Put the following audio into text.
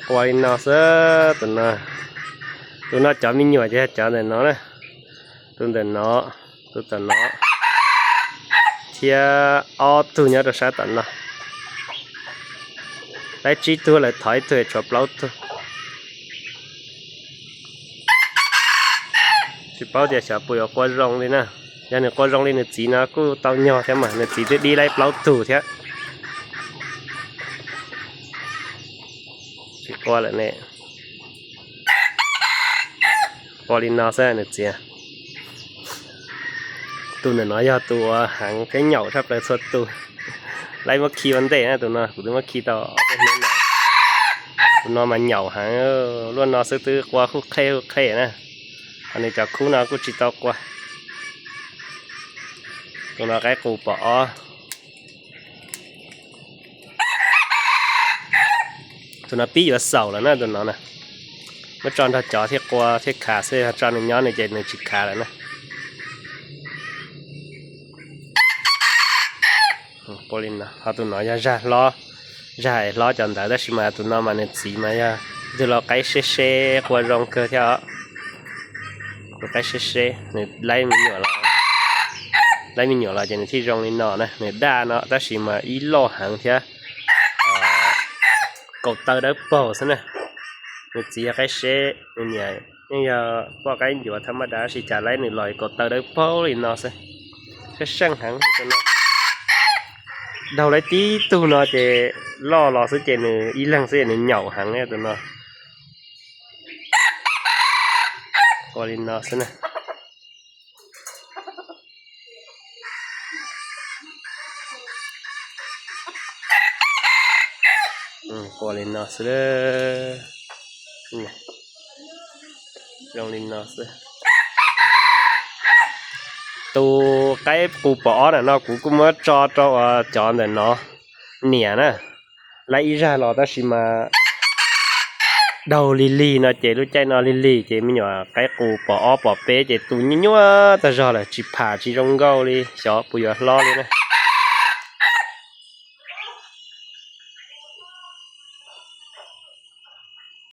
Qua li no xwb. Tus no, tus no cov me nyuam ces yog cov ntawm no na, tus ntawm no, tus tom no, thiab ob tug nyob rau sab tom no. Laib tsib tug lawm, thov ib tug tshuav plaub tug. Tsis paub tias xyov puas yuav qua zoo li na. Yog nws qua zoo li nws txiv no kuj tau nyog thiab mas, nws txiv twb dib laib plaub tug thiab. Tsis qua lawm ne. Qua li no xwb nws txiv. Tus ntawm no yog tus uas heev thiab nyaum tshaj plaws txhua tus. Laib muab khi ua ntej na, tus no kuv twb muab khi tau ob peb hnub no. Tus no mas nyaum heev, luaj no xwb twb qua huj qhej huj qhej na. Ho nws cov khub no kuj tsis tau qua. Tus no qaib qus pom ob. Tus no pib yuav xaus lawm na tus no na. Muab tso nrog cov thiaj qua thiaj khav xwb, ho tso nws nyob nws ces nws tsis khav lawm na. Ho tus no yog zag hlob, zag hlob cov ntawd, tab sis mas tus no mas nws txiv mas yog tus los qaib seb seb qua zoo kawg thiab os. Tus qaib seb seb nws laib me nyuam los, laib me nyuam los ces nws thiaj zoo li no na. Nws daj no tab sis mas ib loj heev thiab, kaus taw dawb paug xwb na. Nws txiv yog qaib seb, nws niam yeej yog poj qaib ncuav thab maj dab sis cas laib nws los kaus taw dawb paug li no xwb. Thiab seej heev no. Daug laib tib tug no ces loj los xwb ces nws ib leeg xwb nws nyaum heev tus no. Ua li no xwb na. Ua li no xwb. Zoo li no xwb. Tus qaib qus pom ob na no kuv kuj muab tso rau cov ntawm no niam na. Laib ib zag los tab sis mas daug lig lig no ces lub caij no lig lig ces me nyuam qaib qus pom ob pom peb ces tu nyuaj nyuaj tag zog lawm, tsis pham tsis zoo nkauj li, xyov puas yuav hlob li na.